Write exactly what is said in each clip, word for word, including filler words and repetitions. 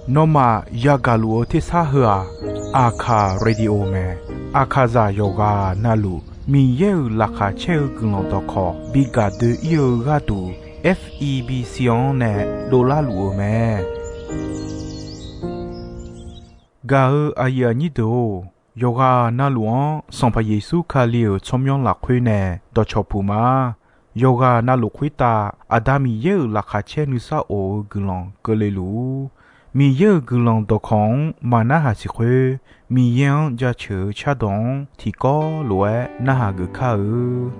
Nawmaf yagaq luf-eu tersar heu-aq, Aqkaq Radio mae. Aqkaqzaq yawqghaq navluf Miqyaer-euq laqkhaq caer-eu guiqlanq dawqkawq bi gaq doe-ir-eu gharduq, F E B C-anr nae dovlar luf-eu mae. Gaq-eu aqyuif aqnyir deuq-or, yawqghaq navluf-anr Sanqpaq Yeqsur Kali-euq tsawrmyanr lafkhoer nae dawqcawq puq ma. Yawqghaq navluf khoertav Aqda Miqyaer-euq laqkhaq caer nuisar of-eu guiqlanq keuvle luf-ur. Miqyaer-euq guiqlanq dawqkawq-anr maq narhaq siq khoer, Miqyaer-anr jaceuq-eu cardawq-anr tiqkawv lof-aer narhaq geuf kar-eu.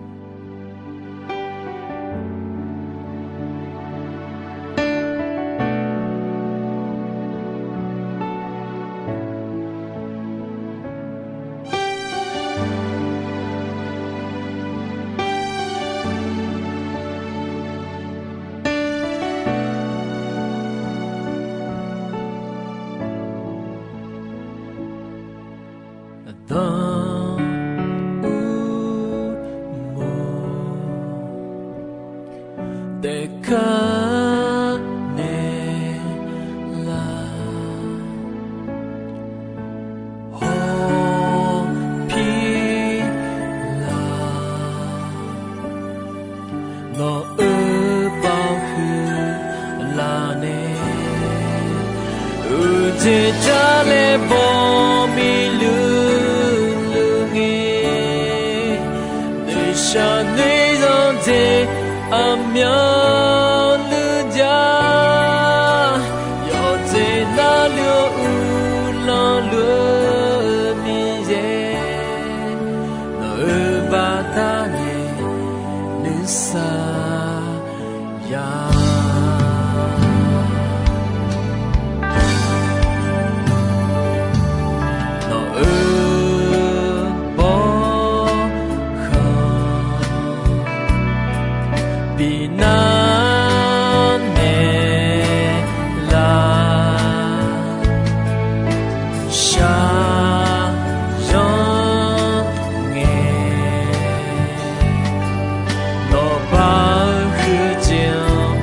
Aqda Urmur daefkar naeqlaf, hawpir laf, nawq-euq baoq huiq laf nae, uqdzaeq jar laer baw miqluq luq ngae, noeqshaq noeqzanq dzaeq aqmyanluf jav, yawqdzaeq navluf-eu uqlanq luf-eu Miqyaer, nawq-euq baqdanae nuisar ya. Nawq-euq bawrkhanq bi nar naeqlaf, shaqzanr ngae, nawq baoq huiq jeq-anr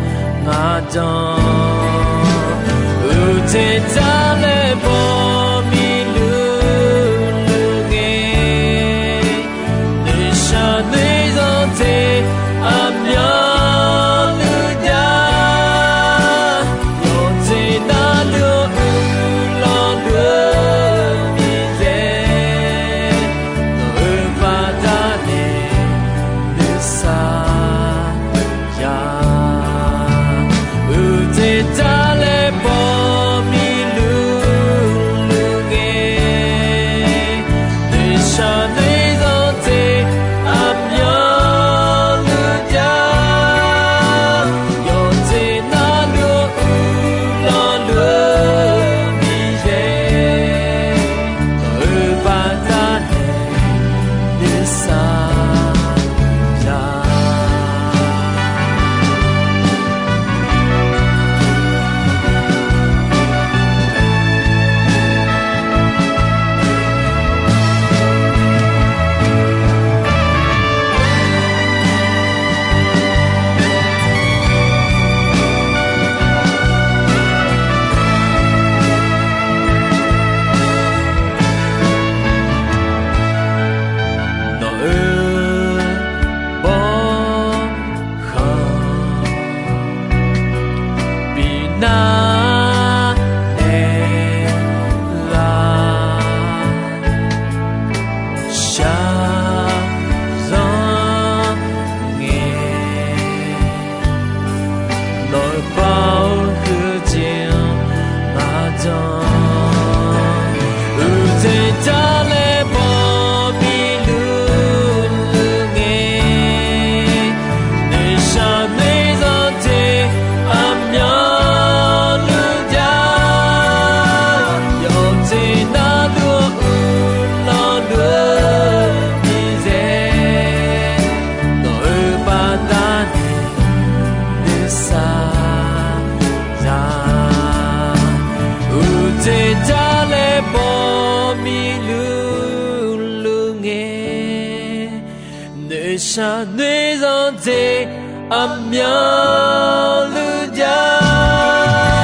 ngaq danq, uqdzaeq jar laer baw miqluq luq ngae, noeqshaq noeqzanq dzaeq aqmyanluf jav, yawqdzaeq navluf-eu uqlanq luf-eu Miqyaer, nawq-euq baqdanae nuisar ya. Uqdzaeq jar laer baw miqluq luq ngae, noeqshaq noeqzanq dzaeq aqmyanluf jav, yawqdzaeq navluf-eu uqlanq luf-eu Miqyaer, nawq-euq baqdanae nuisar ya. Nawq-euq bawrkhanq bi nar naeqlaf, shaqzanr ngae, nawq-euq baoq huiq jeq-anr ngaq danq, uqdzaeq jar laer baw miqluq luq ngae, noeqshaq noeqzanq dzaeq aqmyanluf jav, yawqdzaeq navluf-eu uqlanq luf-eu Miqyaer, nawq-euq baqdanae nuisar ya. Uqdzaeq jar laer baw miqluq luq ngae, noeqshaq noeqzanq dzaeq aqmyanluf jav.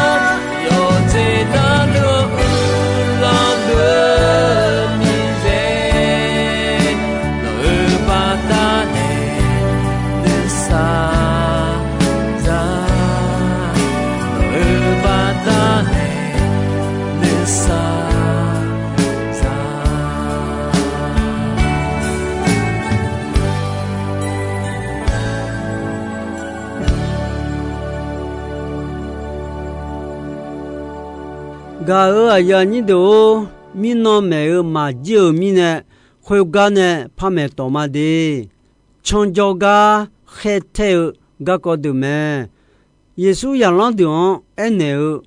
Gaq-euq aqyuif aqnyir deuq-or, mirnan maeq-eu maqjir-euq mirnae, khoergar nae par maeq tawf ma de. Canjawr gar khaer tae-eu garkawv deuq mae. Yeqsur zaqlanr deuq-anr aernaeq-eu,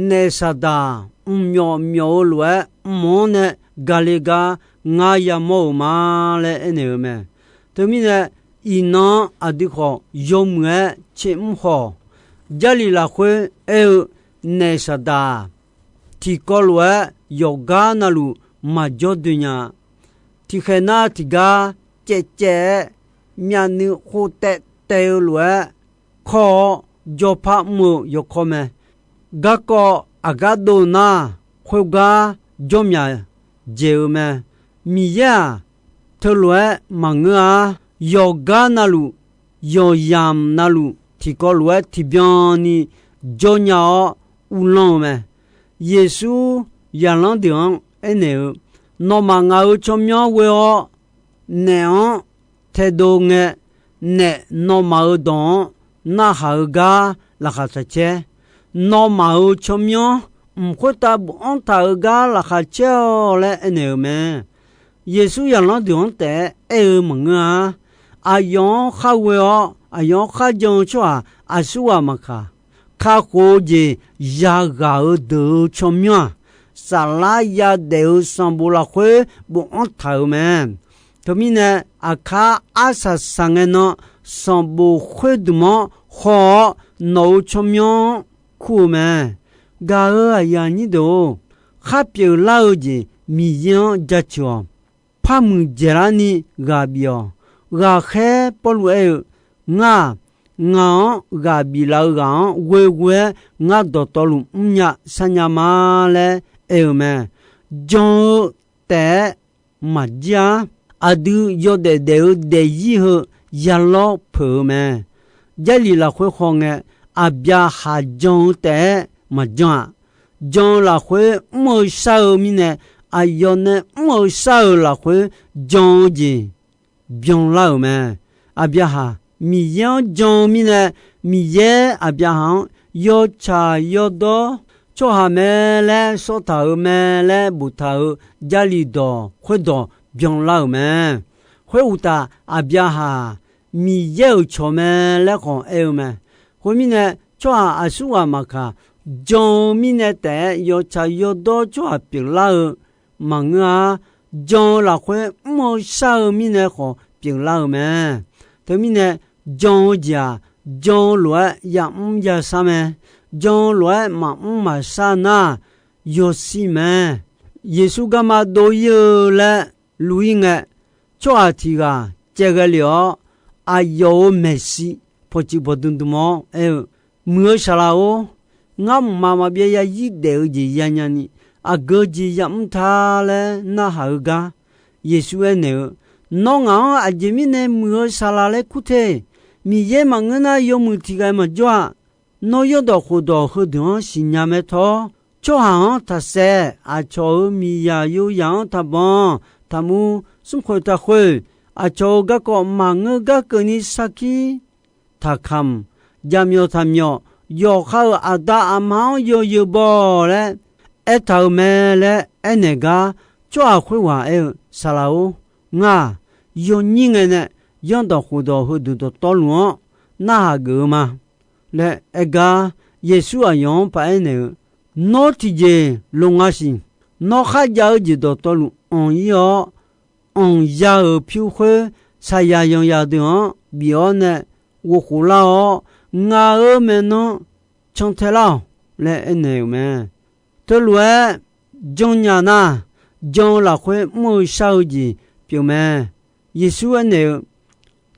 Naef saqdaq mqmyawf myawf-eu lof-aer, mq-anr nae gale gar ngar yamawr-euq ma laer aernaeq-eu mae. Teumirnae, iqnan-anr aqdui khawf yawmuiq-aer tser mr khawf, Jarlif lafkhoer aer-eu, Naef saqdaq-aq, tiqkawv lof-aer yawqgar navluf maqjawr doe nya-a. Tiqkhaeq nar tiqgar caevcaev-aer myavnuiv khov taev taev-eu lof-aer kawr-awr jawrpar mr-eu yawkawr mae. Garkawv aqgar dov nar, khoergar jawr myaq dzaeq-eu mae. Miqyaer-aq, teulof-aer maqngeur-a. Yawqgar navluf, yawqyamq navluf, tiqkawv lof-aer tiqbyan ni jawr nya-awr uvlanr-eu mae. Yeqsur zaqlanr deuq-anr aernaeq-eu, Nawmaf ngaq-euq tsawrmyanr ghoe-awr naef-anr taedov ngae, naef nawmaf-euq dawq-anr narhaq-eu gar laqkhaq taq caer. Nawmaf-euq tsawrmyanr mq khoertav bofanr taq-eu gar laqkhaq caer-awq laer aernaeq-euq mae. Yeqsur zaqlanr deuq-anr taef-aer aer-eu maqngeur-a. Aqyawf-anr khar ghoe-awr aqyawf-anr khar jan-eu tsawrhaq aqsurghaq maqkaq, kakhof-eu jeq yaghaq-eu deuq-euq tsawrmyanr-aq, saflar yadaef-eu sanqbof lafkhoer bofanr taq-euq mae. Teumirnae, aqkar arsaq saqngae nan sanqbof khoerdmq-anr haw-awr nawq-euq tsawrmyanr-anr kur-eu mae. Gaq-euq aqyuif aqnyir deuq-or, khar pyeuflar-eu jeq Miqyaer-anr jaceuq-awq. Parmuiq dzaeqlar ni ghaq bif-awq. Ghaqkhaer Pawrluv aer-eu, Ngar-aq, ngaq-anr ghaq biflaf-eu ghaq-anr ghoeghoe-aer ngar dawqtawvluf mrnya sharnya ma laer aer-eu mae. Jan-eu taef-aer maqjir-ar. Aqdui yawdaef daef-eu daefzir heu yalawr peuq-eu mae. Jarlif lafkhoer hawngae, Aqbyaqhaq jan-eu taef-aer maqjan-aq, jan-eu lafkhoer mr-eu shar-eu mirnae, aqyawf nae mr-eu shar-euq lafkhoer jan-eu jeq byanlar-euq mae. Aqbyaqhaq Miqyaer-anr jan-eu mirnae, Miqyaer Aqbyaqhaq-anr yawtsaq yawdawr tsawrhaq mae laer sawrtaq-euq mae laer boftaq-euq Jarlif dawq khoerdawq byanlar-euq mae. Khoeruqtaf, Aqbyaqhaq Miqyaer-euq cawq mae laer khawf aer-eu mae. Khoermirnae, tsawrhaq aqsurghaq maqkaq, jan-eu mirnae taef-aer yawtsaq yawdawr tsawrhaq pyeuflar-eu maqngeur-a. Jan-eu lafkhoer mr-eu shar-eu mirnae khawf pyeuflar-euq mae. Teumirnae, jan-eu jeq-aq, jan-eu lof-aer yamr yashar mae. Jan-eu lof-aer maqmr maqshar nar, yawshir mae. Yeqsur garma dov-ir-eu laer luv-ir ngae, tsawrhaq tiq ghaq caevghae lef-awr, aqyawf-euq maeqshi pawqtsuif bawqdmq dmq-awr aer-eu, Muiq-eu saqlaq-or, ngar mqmaq maqbyav yarzir daef-eu jeq yanya ni, aqgeu jeq yamr ta laer narhaq-eu gar, Yeqsur aernaeq-eu, Nawr ngaq-anr aqjeq mirnae muiq-eu saqlaq laer kur te. Miqyaer maqngeur nar, yawmuiq tiq ghaq maqjawr-a. Nawr zanrdawq khofdawq heudeuq-anr siqnya mae tawr, tsawrhaq-anr taqsaev, aqcawq-euq miqzaq yozaq-anr taqbanq, taqmur, smrkhoeq taqkhoeq, aqcawq-euq garkawv maqngeur gar keuvni sarkir taqkamq, jaqmyawf taqmyawf, yawqha-euq aqda aqma-anr yawzeu baw laer aertaq-euq mae laer aernaeq gar, tsawrhaq khoerghaq aer-eu, Saqlaq-or, ngar-aq, yawnyir ngae nae zanrdawq khofdawq heudeuq dawqtawvluf-anr narhaq geuf-eu ma laer aer gar, Yeqsur aqyawf-anr paq-aer naeq-eu, Nawr tiqjeq lo nga siq. Nawr kharjav-eu jeq dawqtawvluf anq-ir-awr, anqya-euq pyur khoer saqyaq yanqyaq deuq-anr bif-awr nae ghof khof lar-awr, ngaq-euq maeqnan cantae lar-awq laer aernaeq-euq mae. Teulof-aer janrnya nar, jan-eu lafkhoer mr-eu shar-eu jeq pyeuf mae. Yeqsur aernaeq-eu,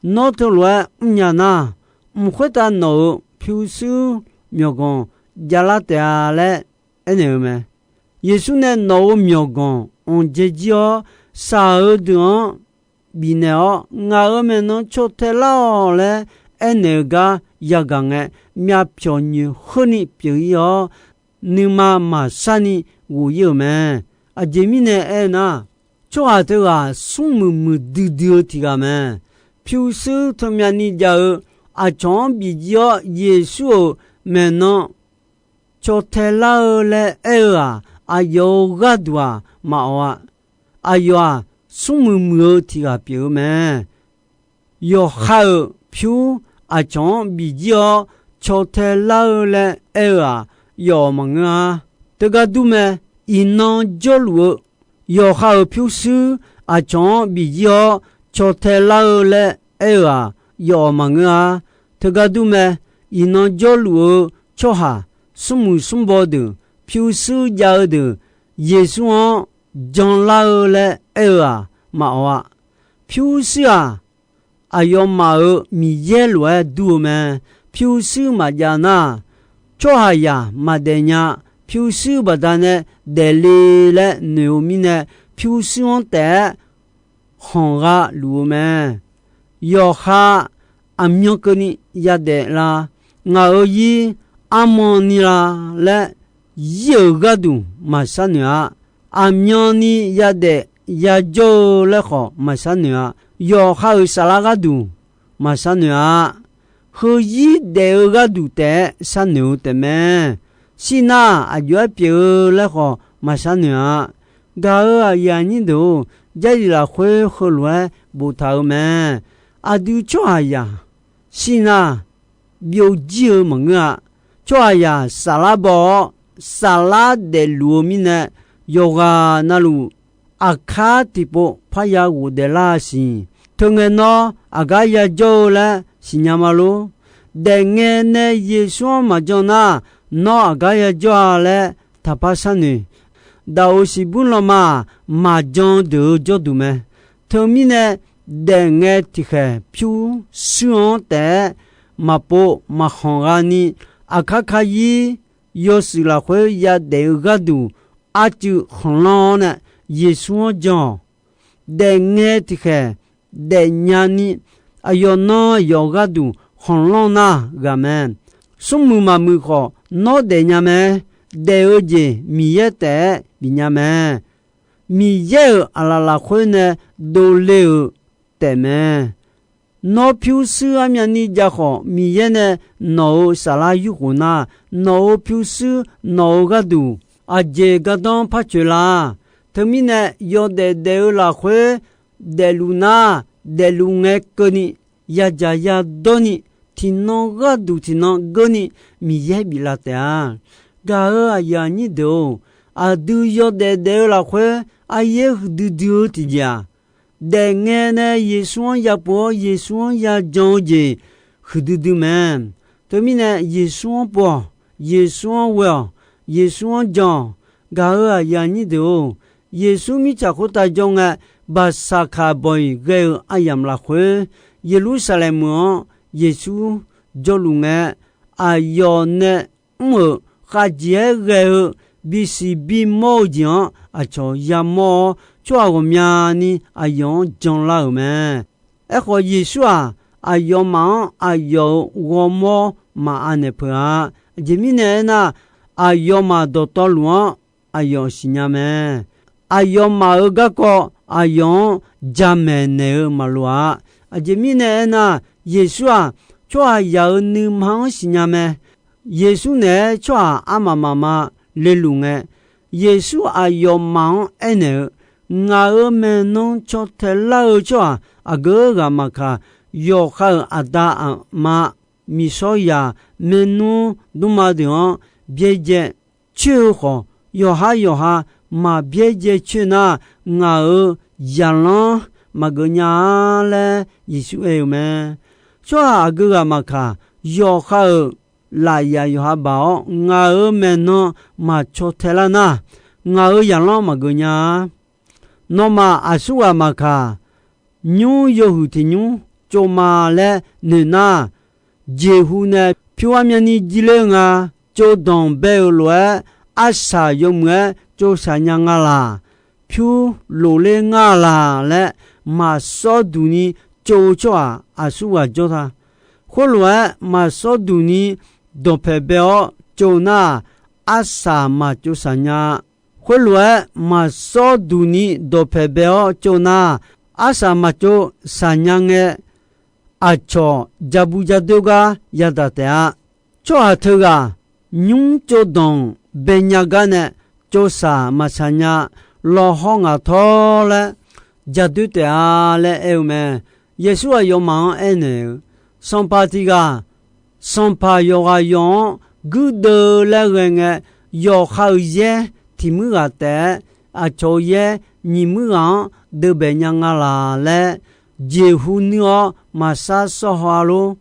Nawr teulof-aer mrnya nar, mq khoertav nawq-euq pyurshuir myawqganq javlar taef-a laer aernaeq-eu mae. Yeqsur nae nawq-euq myawqganq anqdzae jir-awr, shaq-eu deuq-anr bifnaeq-awr, ngaq-euq maeqnan cantae lar-awq laer aernaeq-eu gar yagaq ngae, myavpyawq nyoeq heurni pyeuf-ir-awr, nuima maqsharni ghof-ir-euq mae. Aqjeq mirnae aernar, tsawrhaq teughaq smrmuiq muiqdui dui-eu tiq ghaq mae. Pyurshuir teumyavni jav-eu aqcawq-anr bif jir-awr, Yeqsur-euq maeqnan caw tae lar-eu laer aer-eu-aq, aqyawf-euq gharduq-aq maqawq-a. Aqyawf-aq, smrmuiq muiq-eu tiq ghaq pyeuf-eu mae. Yawqha-euq pyur aqcawq-anr bifjir-awr caw tae lar-eu laer aer-eu-aq, yawf-awq maqngeur-a. Teugar dur mae. Iqnan jawrluf-eu yawqha-euq pyurshuir aqcawq-anr bifjir-awr caw tae lar-eu laer aer-eu-aq, yawf-awq maqngeur-a. Teugar dur mae. Iqnan jawrluf-eu tsawrhaq, smrmuiq smrbaw deuq, pyurshuir jav-eu deuq, Yeqsur-anr janlar-eu laer aer-eu-aq, maqawq-a. Pyurshuir-aq, aqyawfmaf-euq Miqyaer lof-aer dur-eu mae. Pyurshuir maqjav nar, tsawrhaqzaq maqdaef nya. Pyurshuir baqdanae daefle laer noeq-eu mirnae, pyurshuir-anr taef-aer khanq gha luf-eu mae. Yawqha aqmyan keuvni yadaef la? Ngaq-euq zir arman ni la laer, zir-euq gharduq maqsharnoeq-a. Aqmyan ni yadaef yajawr-eu laer khawf maqsharnoeq-a. Yawqha-euq saflar gharduq maqsharnoeq-a. Heuzir daef-eu gharduq taef-aer sharnoeq-eu taefmae. Shir nar, aqjox-aer pyeuf-eu laer khawf maqsharnoeq-a. Gaq-euq aqyuif aqnyir deuq-or, Jarlif lafkhoer heulof-aer boftaq-euq mae. Aqdui tsawrhaqzaq shir nar, byovjir-eu maqngeur-a. Tsawrhaqzaq saflar baw-awr, saflar daefluf-eu mirnae, yawqghaq navluf aqkar tiqpov parya ghofdaef lar-a siq. Teungae nawr aqgar yajawr-eu laer siqnya ma lor. Daefngae nae Yeqsur-anr maqjan nar, nawr aqgar yajawr-a laer taqpar sharnoeq. Daqoq siqbur lanma-aq, maqjan deuq-eu jawrduq mae. Teumirnae, daefngae tiqkhaeq pyurshuir-anr taef-aer maqpov maqkhanq gha ni, aqkar kazir yawshuif lafkhoer yadaef-eu gharduq arcuiv khanqlanr-awr nae Yeqsur-anr jan-awq. Daefngae tiqkhaeq daefnya ni, aqyawf nan aqyawf gharduq khanqlanr nar ghaq mae. Smrmuiq maqmuiq khawf, nawr daefnya mae. Daef-eu jeq Miqyaer taef-aer bifnya mae. Miqyaer-euq aqlaf lafkhoer nae dovle-euq taefmae. Nawr pyurshuir armyavni jav khawf, Miqyaer nae nawq-euq saflar yurkhof nar, nawq-euq pyurshuir nawq-euq gharduq aqjeq gardanr par coeq la? Teumirnae, yawdaef daef-eu lafkhoer daefluf nar, daefluf ngae keuvni, yadzaq yadawr ni, tiqnan gharduq tiqnan geur ni, Miqyaer biflaf taef-a. Gaq-euq aqyuif aqnyir deuq-or, aqdui yawdaef daef-eu lafkhoer aryaer huiqdui dui-eu tiqjeq-aq, daefngae nae Yeqsur-anr yapov-awr Yeqsur-anr yajan-eu jeq huiqdui dui mae. Teumirnae Yeqsur-anr pov-awq, Yeqsur-anr ghoe-awq, Yeqsur-anr jan-awq. Gaq-euq aqyuif aqnyir deuq-or, Yeqsur mirtsaq khoertav jawr ngae, baqsaqkaq bawq-iq ghae-eu aryamq lafkhoer, Yeqlursaqlaeq meuq-anr Yeqsur jawrluf ngae, aqyawf nae mr-euq khavjeq-aer ghae-eu bisiq bimawr-eu jeq-anr aqcawq yamawr-awr, tsawrhaq ghawqmyani aqyawf-anr janlar-euq mae. Aerkhawf, Yeqsur-aq, aqyawfmaf-anr aqyawf-euq ghawrmawr maqanaeq peuq-a. Aqjeq mirnae aernar, aqyawfmaf dawqtawvluf-anr aqyawf siqnya mae. Aqyawfmaf-euq garkawv aqyawf-anr jamaeq naeq-eu maqloq-a. Aqjeq mirnae aernar, Yeqsur-aq, tsawrhaqzaq-euq nuima-anr siqnya mae. Yeqsur naeq-aer tsawrhaq armaf mafma leluf ngae, Yeqsur aqyawfmaf-anr aernaeq-eu, Ngaq-euq maeqnan caw tae lar-eu tsawrhaq aqgeu ghaq maqkaq, yawqha-euq aqda aqma, miqshawr zaq, maernmr dmrma deuq-anr byaerdzae coer-eu khawf, yawqhar yawqha maq byaerdzae coer nar, ngaq-euq zaqlanr maqgeuf nya-a laer Yeqsur aer-eu mae. Tsawrhaq aqgeu ghaq maqkaq, yawqha-euq lafyaq yawqha baq-awr, ngaq-euq maeqnan maq caw tae lar nar, ngaq-euq zaqlanr maqgeuf nya-a. Nawmaf aqsurghaq maqkaq, nymr yawhuiq tiq nymr tsov ma laer noeq nar, jeqhu nae pyur armyavni jir ler-eu nga. Tsovdanq bae-euq lof-aer arsaq yawmuiq-aer tsovshaq nya nga laq? Pyur lof ler nga laq laer maqsawr duq ni tsov-eu tsawrhaq aqsurghaq jawr ta. Khoerlof-aer maqsawr duq ni dawqpaeq bae-awr tsov nar, arsaq maqtsov shaq nya. Khoerlof-aer maqsawr duq ni dawqpaeq bae-awr tsov nar, arsaq maqtsov shaq nya ngae, aqcawq ja bu ja doer gar yadaq taef-a. Tsawrhaq teughaq nymr tsovdanq baenya gar nae tsovsaq maqsaq nya, lawqhaw ngaq tawr laer jadoer taef-a laer aer-eu mae. Yeqsur aqyawfmaf-anr aernaeq-eu, Sanqpaq tiq ghaq sanqpaq yawqghaq yawq-anr guirdeuv laer ghae ngae, yawqha-euq yaer tiq muir ghaq taef-aer aqcawq-euq yaer nyiq muir ghaq-anr deuv baef nya nga laq laer jeqhu nuir-awr maqsar sawr haw-a lor.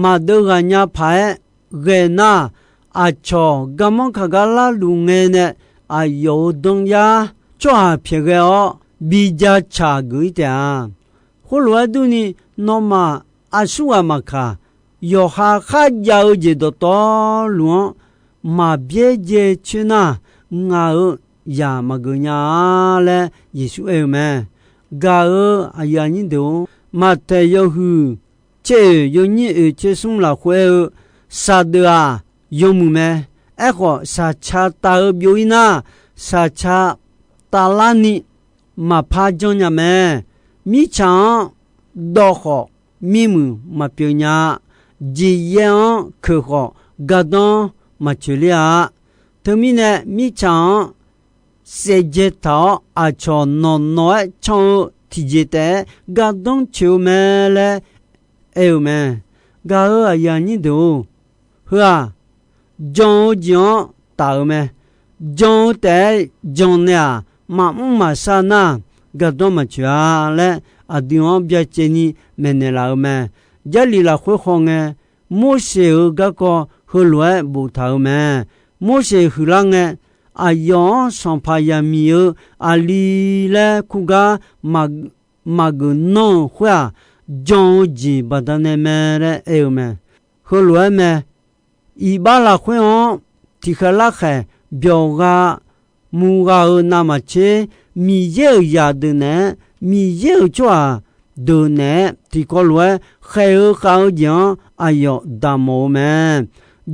Maqdeuv ghaq nya paq-aer ghae nar, aqcawq garmanr kaq gar larluf ngae nae aqyawf-euq danryar tsawrhaq pyaeq ghae-awr bi jacaq geuf-ir taef-a. Khoerlof-aer durni, nawmaf aqsurghaq maqkaq, yawqha kharjav-eu jeq dawqtawvluf-anr maqbyaerdzae coer nar, ngaq-euq zaq maqgeuf nya-a laer Yeqsur aer-eu mae. Gaq-euq aqyuif aqnyir deuq-or, Maqtaeq yawhuiq tser oeq yawnyir oeq tser smr lafkhoer aer-eu, Saqdeuf-aq, yawmuiq mae. Aerkhawf, saqca taf-eu byov-ir nar, saqca taf larni maqpar janrnya mae. Mirtsaq-anr dawv khawf, mirmuiq maqpyeuf nya-a. Jeqyaer-anr keuq khawf, gardanr maqcoeq ler-a. Teumirnae, mirtsaq-anr saevdzae taq-awr, aqcawq nawq nawq-aer can-eu tiqjeq taef-aer gardanr coeq-eu mae laer aer-eu mae. Gaq-euq aqyuif aqnyir deuq-or, heu-aq, jan-eu jeq-anr taf-euq mae. Jan-eu taef-aer jan nae-aq, maqmr maqshar nar, gardanr maqcoeq-a laer aqdui-anr byacaevni maeqnaeq laf-eu mae. Jarlif lafkhoer khaw ngae, Morseq-euq garkawv heulof-aer boftaq-euq mae. Morseq huiqlar ngae, aqyawf-anr sanqpaq yaqmiq-eu aqli laer kurgar maqgeuf nanr-eu khoer-aq, jan-eu jeq baqdanae mae laer aer-eu mae. Heulof-aer mae. Iqbax lafkhoer-anr tiqkhaeq larkhaeq byawq gha mugha-eu navmaqtser, Miqyaer-euq zaqdeuq naeq-aer, Miqyaer-euq tsawrhaq deuq naeq-aer tiqkawv lof-aer khaeq-eu khav-eu jeq-anr aqyawf daqmawf-eu mae.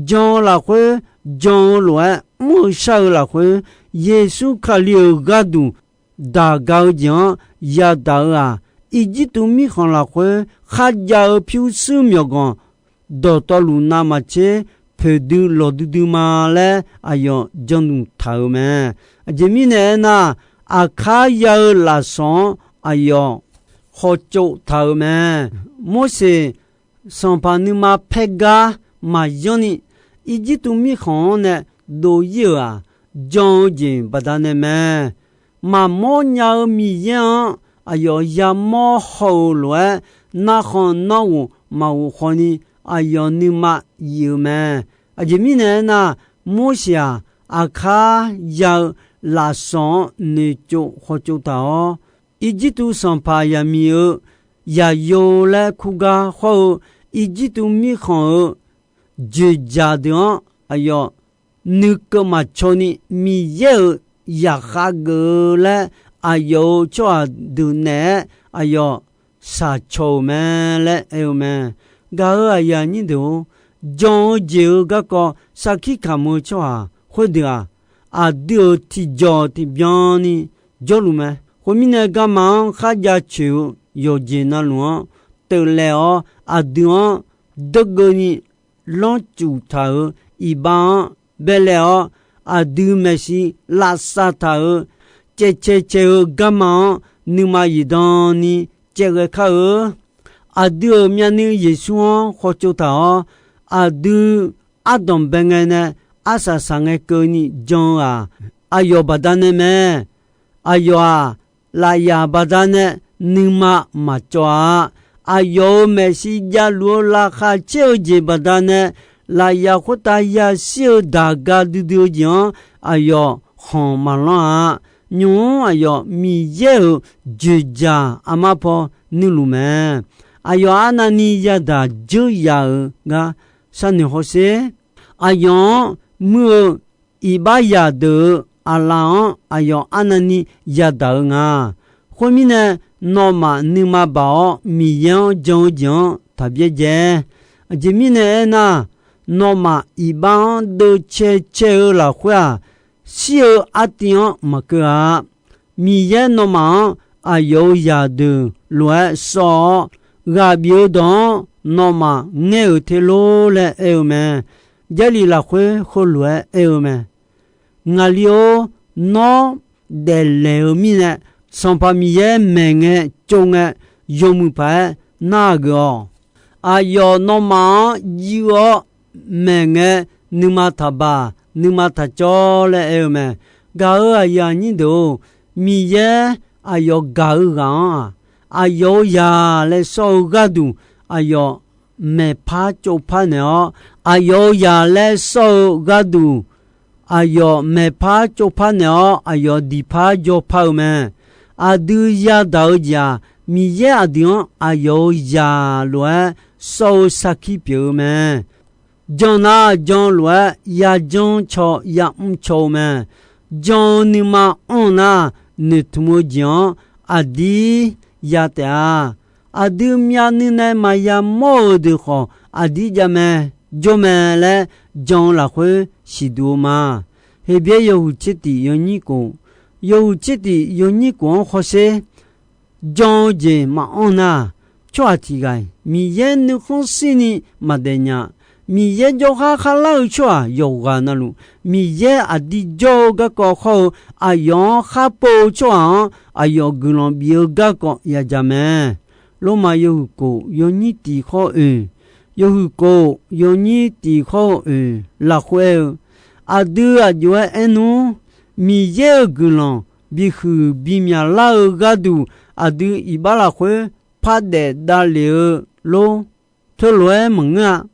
Jan-eu lafkhoer, jan-eu lof-aer mr-eu shar-eu lafkhoer, Yeqsur Kali-euq gharduq daq ga-eu jeq-anr yadaq-eu-aq, Irjirtuv mirkhanq lafkhoer kharjav-eu pyurshuir myawqganq dawqtawvluf navmaqtser poeqdui lawqduidui ma laer aqyawf janduq taq-euq mae. Aqjeq mirnae aernar, aqkar ya-eu lafsawq-anr aqyawf khawtsov taq-euq mae. Morseq sanqpaq nuima paer gar maqyanr ni, Irjirtuv mirkhanq-anr nae dov-ir-euq-aq, jan-eu jeq baqdanae mae. Maqmawr nya-eu Miqyaer-anr aqyawf yamawr haw-euq lof-aer, narkhan nanrghof maqghof khawf ni aqyawf nuima yif-eu mae. Aqjeq mirnae aernar, Morseq-aq, aqkar ya-eu lafsawq-anr noeqtsov khawtsov taq-awr, Irjirtuv sanqpaq yaqmiq-eu zaqyo laer kurgar hawr-eu Irjirtuv mirkhanq-euq dzoeqdzaq deuq-anr aqyawf nuikeuv maqcaw ni, Miqyaer-euq zaqkhav geuf-eu laer aqyawf-euq tsawrhaq deuq naeq-aer aqyawf shaqcaw-euq mae laer aer-eu mae. Gaq-euq aqyuif aqnyir deuq-or, jan-eu jeq-eu garkawv sarkir kamq-eu tsawrhaq khoerdeuq-aq, aqdui-euq tiqjawq tiqbyan ni jawrluf mae. Khoermirnae, garma-anr kharjav coeq-eu yawqjeq navluf-anr teuv laev-awr, aqdui-anr deurgeuvni lanrcuf taq-euq iqbax-anr baelaev-awr, aqdui maeqshi lavsav taq-euq caevcae cae-eu garma-anr nuima zifdan ni caevghae kar-eu. Aqdui-euq myavnuiv Yeqsur-anr khawtsov taq-awr, aqdui ardanq bae ngae nae arsaq saq ngae keuvni jan-eu-aq, aqyawf baqdanae mae. Aqyawf-aq, lafyaf baqdanae nuima maqcawv-a. Aqyawf-euq maeqshi javluf-eu laqkhaq caer-eu jeq baqdanae, lafyaf khoertav yashir-eu daq ga duidui-eu jeq-anr aqyawf khanq maqlanr-a. Nymq-mr aqyawf Miqyaer-euq dzoeqdzaq armar paw nuirluf mae. Aqyawf arnavni yadaq dzeur yaf-euq gar sharnoeq hawsher. Aqyawf-anr muir-eu iqbaxzaq deuq-euq aqlaf-anr aqyawf arnavni yadaq-eu nga. Khoermirnae, nawmaf nuima baq-awr Miqyaer-anr jan-eu jeq-anr taq byaerdzae. Aqjeq mirnae aernar, nawmaf iqbax-anr deuvcae cae-eu lafkhoer-aq, shir-eu artiv-anr maqkeuv-a. Miqyaer nawmaf-anr aqyawf-euq zaqdeuq lof-aer sawv-awr, ghaq bif-eu dawq-anr nawmaf ngaer-euq te lor laer aer-eu mae. Jarlif lafkhoer heulof-aer aer-eu mae. Ngaqli-or, nawr daeflaeq-eu mirnae, Sanqpaq Miqyaer maeq ngae tsov ngae, yawmuiq paq-aer nar-aq geuf-awq. Aqyawf nawmaf-anr jiv-eu-awr maeq ngae, nuima taqbaq, nuima taqcawv laer aer-eu mae. Gaq-euq aqyuif aqnyir deuq-or, Miqyaer aqyawf gaq-eu ghaq-anr-aq, aqyawf-euq zaq laer sawr-eu gharduq, aqyawf maeqpar tsovpar naeq-awr, aqyawf-euq zaq laer sawr-eu gharduq, aqyawf maeqpar tsovpar naeq-awr, aqyawf diqpar jawrpar-eu mae. Aqdui yadaq-eu jeq-aq, Miqyaer aqdui-anr aqyawf-euq zaq lof-aer sawr-eu sarkir pyeuf-eu mae. Jan nar jan lof-aer yajanr caw yamr caw-eu mae. Jan-eu nuima anr nar, noeqtmq-eu jeq-anr aqdir ya taef-a. Aqdui myavnuiv nae maqya mawr-euq deuq khawf aqdir jav mae, jawr mae laer jan-eu lafkhoer siqduq-eu ma. Heqbyaer yawhuiq tser tiq yawnyir khof, yawhuiq tser tiq yawnyir khof-anr hawsher. Jan-eu jeq maqanr nar, tsawrhaq tiq ghaq-iq Miqyaer nuikhanr shirni maqdaef nya. Miqyaer jawrkhar kharlar-eu tsawrhaq yawqghaq navluf, Miqyaer aqdir jawr-eu garkawv hawr-eu aqyawf-anr khar pov-eu tsawrhaq-anr aqyawf guiqlanq bif-eu garkawv yaja mae. Lormav yawhuiq khof yawnyir tiq khawr oeq, yawhuiq khof yawnyir tiq khawr oeq lafkhoer aer-eu, aqdui aqjox-aer aer nmr, Miqyaer-euq guiqlanq bihuiq bimyaq lar-eu gharduq, aqdui iqbax lafkhoer pardaef davlef-eu lor. Teulof-aer maqngeur-a.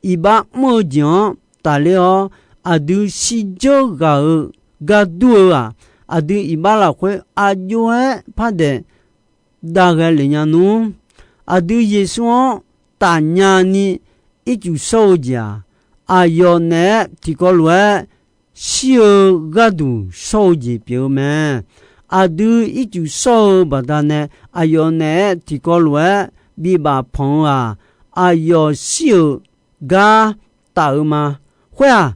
Iqbax mr-eu jeq-anr tafler-awr, aqdui shirdzeur ghaq-eu gar dur-eu-aq, aqdui iqbax lafkhoer aqjox-aer pardaef dav ghae lef nya nmr. Aqdui Yeqsur-anr tafnya ni ircuf shawr-eu jeq-aq, aqyawf naeq-aer tiqkawv lof-aer shir-eu gharduq shawr-eu jeq pyeuf-eu mae. Aqdui ircuf shawr-eu baqdanae, aqyawf naeq-aer tiqkawv lof-aer bibaf panq-eu-aq, aqyawf shir-euq gar taf-eu ma. Khoer-aq,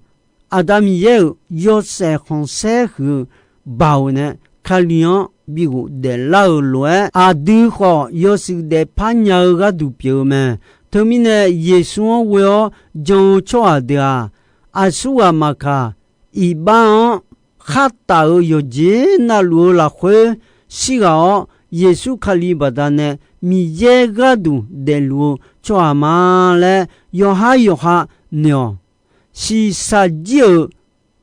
Aqda Miqyaer-euq yawshaef khanqsaer huiq-eu baoq nae Kali-anr bighof daeflar-euq lof-aer, aqdui khawf yawshuif daefpar nya-eu gharduq pyeuf-eu mae. Teumirnae, Yeqsur-anr ghoe-awr jan-eu tsawrhaq deuq-aq, aqsurghaq maqkaq, iqbax-anr khar taf-euq yawqjeq navluf-eu lafkhoer shirghaq-awr, Yeqsur Kali baqdanae Miqyaer gharduq daefluf-eu tsawrhaq ma laer yawqhar yawqha noeq-awq. Shiqshaq jir-euq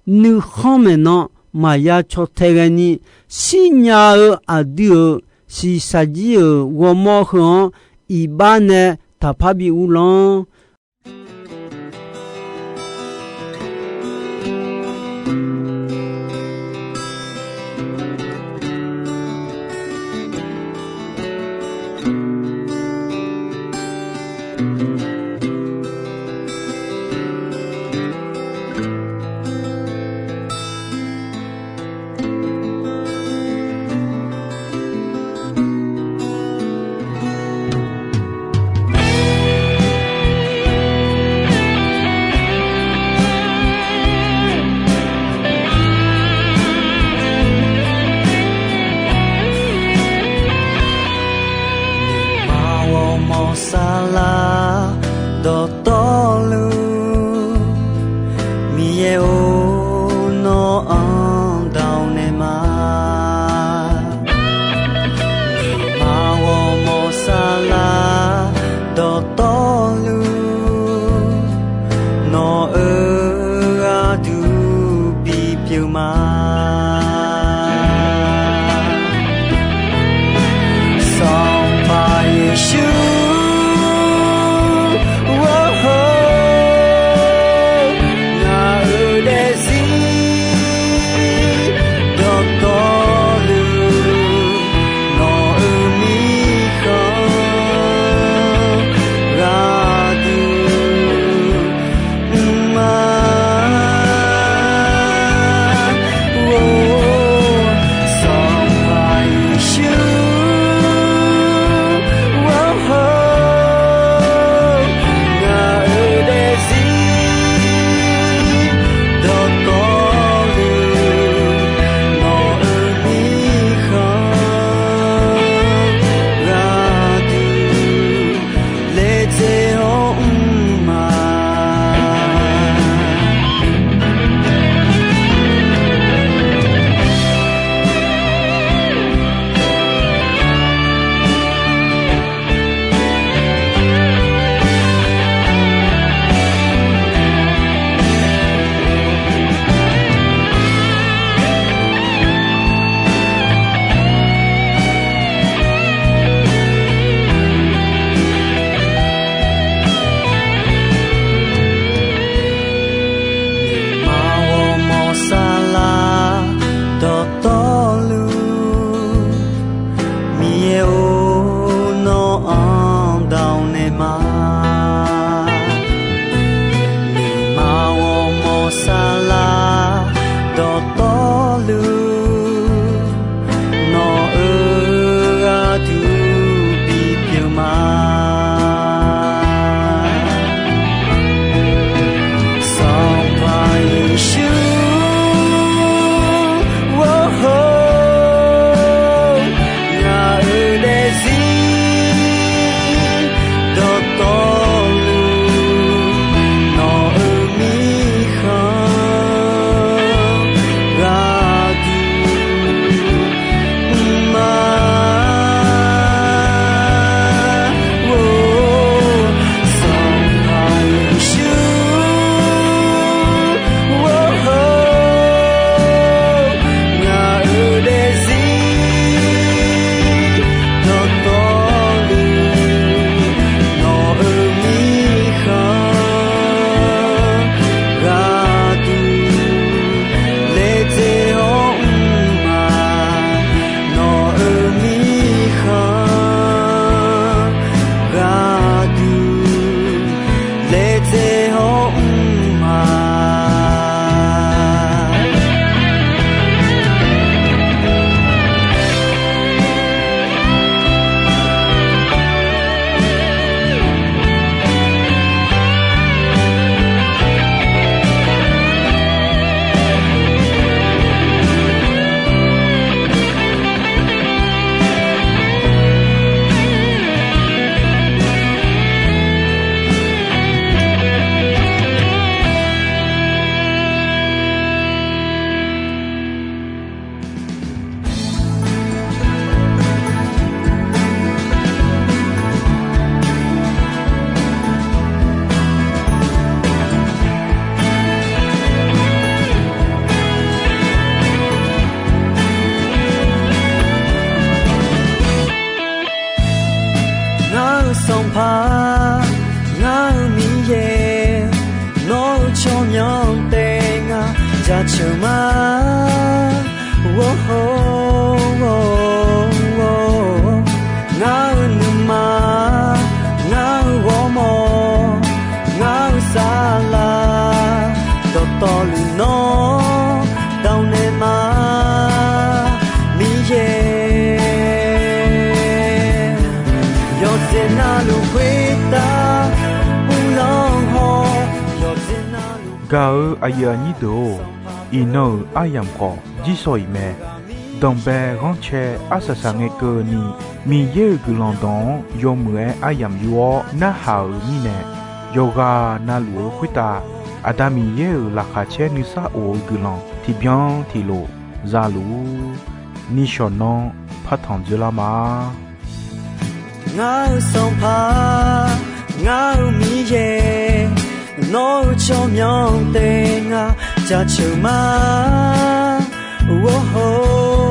nuikhanr maeqnan maqya caw tae ghaeni, shirnya-eu aqdui-euq shiqshaq jir-euq ghawrmawr heu-anr iqbax nae taqpar bi uvlanr. Nuima ghawrmawr saflar dawqtawvluf, Miqyaer-or, nawr-anr dawq naeq ma. Nuima ghawrmawr saflar dawqtawvluf, nawq-euq gharduq bipyeuf ma. Sanqpaq Yeqsur, ngaq-euq jaceuq ma, or, ngar-eu nuima, ngar-eu ghawrmawr, ngar-eu saflar, dawqtawvluf nawr dawq naeq ma, Miqyaer. Yawqjeq navluf khoertav uvlanr haw, yawqjeq navluf. Gaq-eu aqyuif aqnyir deuq-or, iqnan-euq aryamq khawf jirsawq iq mae. Danqbae ghanrcae arsaq saq ngae keuvni, Miqyaer-euq guiqlanq dawq-anr yawmuiq-aer aryamq yur-awr narhaq-euq mirnae, yawqghaq navluf-eu khoertav Aqda Miqyaer-euq laqkhaq caer nuisar of-eu guiqlanq tiqbyan tiqlof za luf-ur. Nishawq nanr partanq dzoerlar ma. Ngar-eu Sanqpaq, ngar-eu Miqyaer, nawr-eu tsawrmyanr taef ngar jaceuq ma, or,